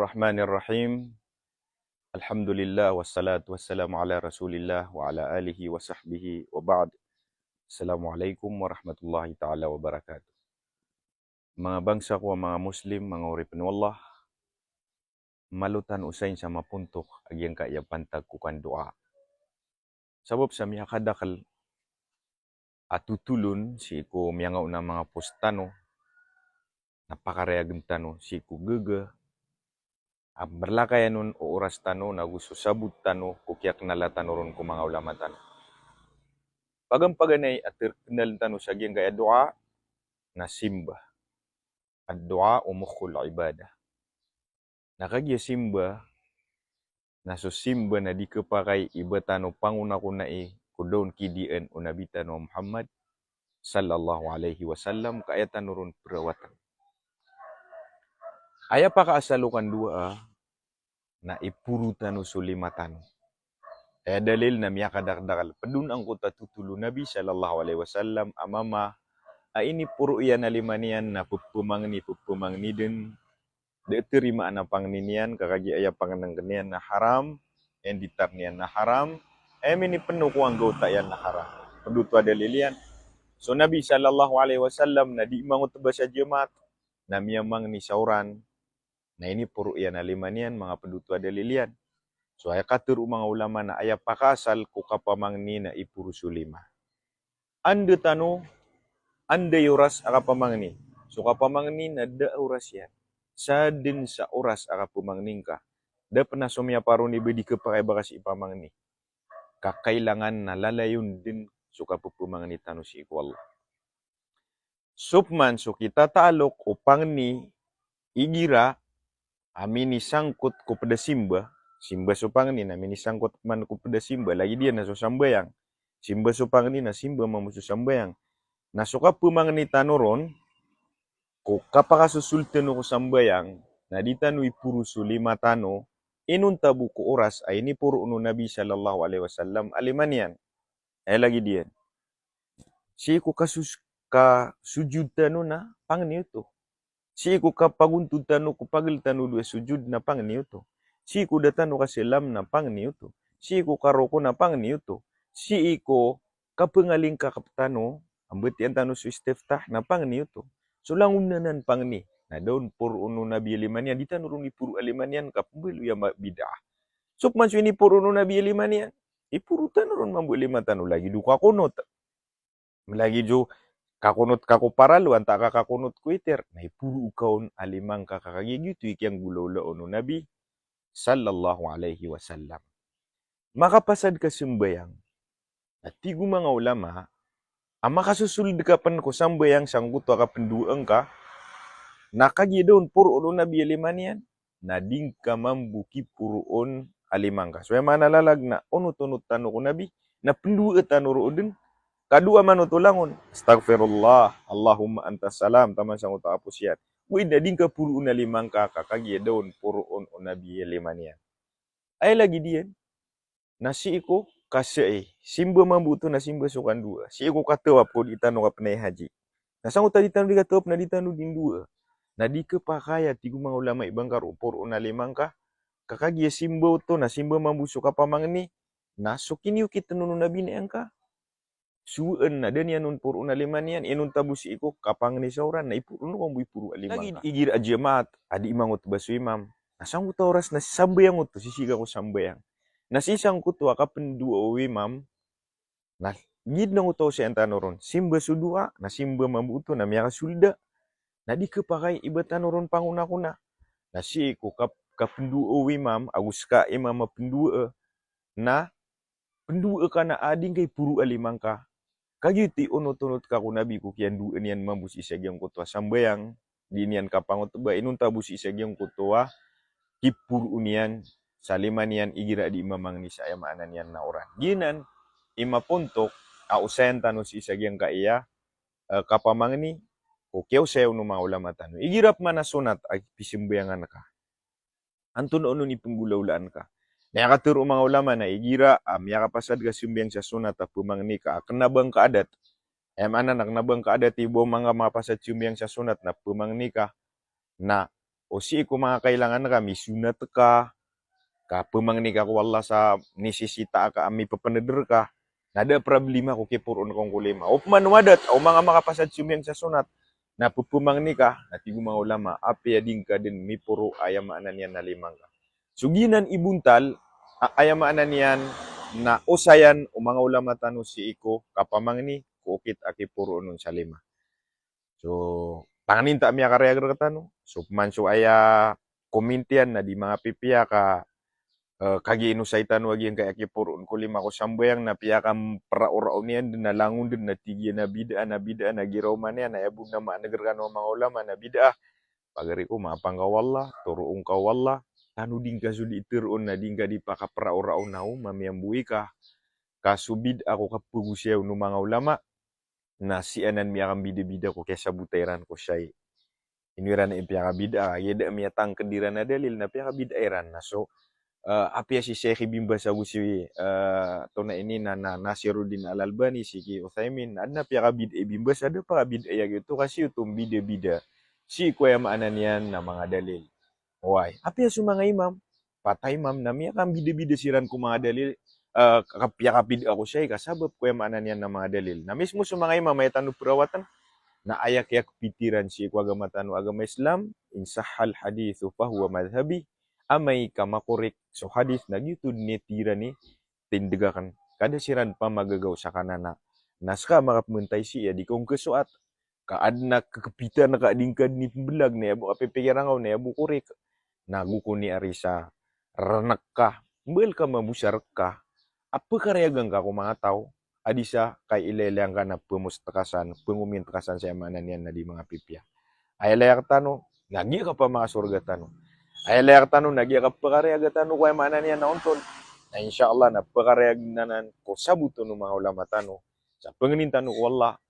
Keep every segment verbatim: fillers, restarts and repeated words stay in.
Bismillahirrahmanirrahim. Alhamdulillah, wassalatu wassalamu ala Rasulillah wa ala alihi wa sahbihi wa ba'd. Assalamualaikum warahmatullahi ta'ala wabarakatuh. Manga bangsa ko a manga Muslim, manga oripen o Allah, malo tano osayin sa mapontok a giyangkaya pantag ko kandoa. Sabap sa miyakadakel a totolon sii ko miyangaona a manga post tano, na pakarayagen tano sii ko gaga a mberlakayan on o oras tano nago so sabot tano ko kiyakenala tano ron ko manga olama tano. Paganay a terkenal tano sa giyangkaya doa na simba. Ad-du'a mukhul ibadah. Na kagiya simba, na so simba na di kepakay i ba tano pangonakonai ko da on kidiyan o Nabi tano Muhammad sallallahu alaihi wasallam, ka aya tano ron perawatan. Aya pakaasal o kandoa na iporo tano so lima tano. Aya dalil na miyakadakdakel. Ped on angkoto a totol o Nabi sallallahu alaihi wasallam a mama a iniporo iyan a lima niyan na pepemangni, pepemangni den, da tarimaan a pangni niyan, ka kagiya aya pangnengken iyan na haram, aya nditar niyan na haram, aya minipeno ko anggawta iyan na haram. Ped oto a dalil iyan. So Nabi sallallahu alaihi wasallam na di mangotba sa jemaat, na miyamangni sa oran, na iniporo iyan a lima niyan, manga ped oto a dalil iyan. So aya katharo o manga olama na aya pakaasal ko kapamangni na iporo so lima. Anda tano, anda i oras a kapamangni. So kapamangni na da a oras iyan. Sa den sa oras a kapemangni ngka. Da pen a so miyaparoni ba di kepakay ba ka sii pamangni. Ka kailangan na lalayon den so kapepemangni tano sii ko Allah. So peman so kitataalok o pangni igira a minisangkot ko ped a simba, simba so pangni na minisangkot man ko ped a simba, lagid iyan na so sambayang. Simba so pangni na simba mambo so sambayang. Na so kapemangni tano ron, ko kapakasosold tano ko sambayang, na di tano iporo so lima tano, inonta bo ko oras a iniporo o Nabi sallallahu alaihi wasallam a lima niyan. Aya lagid iyan. Sii ko kasus-, kasojod tano na pangni oto. Sii ko kapagontod tano ko pagel tano dowa sojod na pangni oto. Sii ko da tano kasalam na pangni oto. Sii ko karoko na pangni oto. Sii ko kapengalingkakep tano, a mbatiyan tano so istiftah na pangni oto. So langon anan pangni. Na da on poroon o Nabi a lima niyan, di tano ron iporo a lima niyan, ka pembaloy a ma-, bid'ah. So peman so iniporo o Nabi a lima niyan, iporo tano ron mambo a lima tano, lagid o kakonot. Lagid o kakonot ka ko paralo, antaa ka kakonot ko witir. Na iporo ka on a lima ngka, ka kagiya giyoto i kiyanggolawlaa on o Nabi sallallahu alaihi wasallam. Makapasad ka sembayang. Na tig o manga olama a makasosold ka pen ko sambayang sangkoto a kapendowaa ngka, na kagiya da on poroon o Nabi a lima niyan, na di ngka mambo kiporoon a lima ngka. So aya maana lalag na onot-onot tano ko Nabi, na pendowaa tano roo den, ka dowa man oto langon. Astaghfirullah, Allahumma antas salam, taman sangkoto a pos iyan. Oway, na di ngka poroon a lima ngka, ka kagiya da on poroon o Nabi a lima niyan. Aya lagid iyan. Na sii ko kasai, simba mambo oto na simba so kandowaa. Sii ko katawap ko di tano kapenay haji. Na sangkoto a di tano di katawap na di tano di ndowaa. Na di kepakay a tig o manga olama i ba ngka roo poroon a lima ngka, ka kagiya simba oto na simba mambo so kapamangni, na so kiniyokitan on o Nabi na aya ngka. Sowaan na da niyan on poroon a lima niyan, inonta bo sii ko kapangni sa oran, na iporo on mambo iporo a lima ngka. Lagid igira a jamaat a di mangotba so imam, na sangkoto a oras na sambayang oto, sisii ka ko sambayang. Na sii sangkoto a kapendowaa o imam, na giya den angkoto a osayan tano ron. Simba so dowa, na simba mambo oto, na miyakasold a. Na di kepakay i ba tano ron pangonakona. Na sii ko kap-, kapendowaa o imam, ago seka imam a pendowaa, na pendowaa ka na a di ngka iporo a lima ngka. Kagiya oto i onot-onot ka ko Nabi ko kiyandowaa niyan mambo sii sa giyangkoto a sambayang, di niyan kapangotba, inonta bo sii sa giyangkoto a kiporo niyan sa lima niyan igira di mamangni sa aya maana niyan na oran. Giyanan i mapontok a osayan tano sii sa giyangkaya, eh, kapamangni ko kiyaosaya on o manga olama tano. Igira peman a sonat a pisembayangan ka, antonaa onon i penggolawlaan ka. Na aya katharo o manga olama na igira a miyakapasad ka sembayang sa sonat a pemangni ka a kena ba ngka adat. Aya maana na kena ba ngka adat i bo manga mapasad sembayang sa sonat na pemangni ka. Na o sii ko manga kailangan ka, misonat ka, ka pemangni ka ko Allah sa nisisita ka a mipepeneder ka, na da a problema ko kiporoon ka on ko lima. Opama o adat, o manga makapasad somiyang sa sonat, na pepemangni ka, na tig o manga ulama, apiya di ngka den miporo, aya maana niyan na lima ngka. So giyanan i bontal, a-, aya maana niyan na osayan o manga ulama tano sii ko kapamangni ko okit a kiporoon on sa lima. So, pangnin ta a miyakarayag rektano. So, opama so aya comment iyan na di manga pipiya ka, eh, kagiya inosay tano a giyangkaya kiporoon ko lima ko sambayang na piyakamperaorao niyan den na langon den na tig iyan a bid'ah, na bid'ah, na giraw man iyan, na aya bo na maaneg rekano a manga ulama na bid'ah. Pagari ko, maapang ka o Allah, toroon ka o Allah, tano di ngka so di teroon na di ngka di pakaperaorao na o mamiyamboy ka, ka so bid'ah ko kapegosaya on o manga ulama, na sii anan miyakambidabida ko kiyasabota iran ko shay. Ino iran i piyakabid'ah, a giya da a miyatangked iran a dalil na piyakabid'ah iran. Na so, eh, apiya si Sheikh Ibn Baz ago si, eh, tona ini na, na Nasiruddin Al-Albani, si ki Uthaymin, na aden a piyakabid'ah i Ibn Baz, aden a pakabid'ah iya giyoto, ka sii oto mbidabida sii ko aya maana niyan na manga dalil. Oway, apiya so manga imam, pat a imam na miyakambidabida siran ko manga dalil, eh, ka-, piyakabid'ah ko shay ka sabap ko aya maana niyan na manga dalil. Na mismo so manga imam a aya tano perawatan, na aya kiyakepit iran sii ko agama tano a agama Islam, in sahhal hadithu fahuwa madhhabi, amay ka makorek so hadith na giyoto den i tig iran i tindeg aken. Ka da siran pamagagaw sa kanana. Na seka a makapementay sii a di ka on kesoat. Ka aden a kekepitan ka a di ngka den i pembelag, na aya bo kapipikiran ka on, na aya bo korek. Na go ko ni ari sa renek ka. Mbal ka mambo sa rek ka a pekarayagan ka ko manga taw a di sa kailaylay angka na pemostekasan, pengomintekasan sa aya maana niyan na di manga pipiya. Aya layak tano, na giya kapamakasorga tano. Aya layak tano, na giya kapekarayaga tano ko aya maana niyan na onton. Na insha Allah, na pekarayagen anan ko sabot on o manga ulama tano. Sa pengnin tano ko Allah,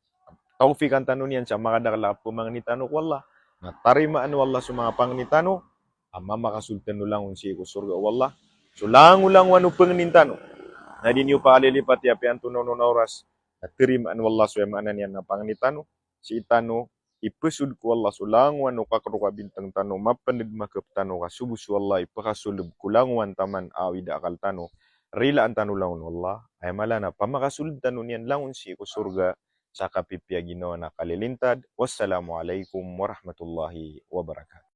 tawfikan tano niyan sa makadakel a pemangni tano ko Allah. Na tarimaan o Allah so manga pangni tano, a mamakasold tano langon sii ko sorga o Allah. So langolangon o pengnin tano, na di niyo pakalilipati apiya antonaa onon a oras, na tarimaan o Allah so aya maana niyan na pangni tano. Sii tano ipesold ko Allah so langowan o kakerok a bintang tano, mapened makep tano, ka so bo so Allah i pekasoled ko langowan taman a awid a akal tano. Rilaan tano langon o Allah, aya mala na pamakasold tano niyan langon sii ko sorga sa kapipiya ginawa na kalilintad. Wassalamu alaikum warahmatullahi wabarakatuh.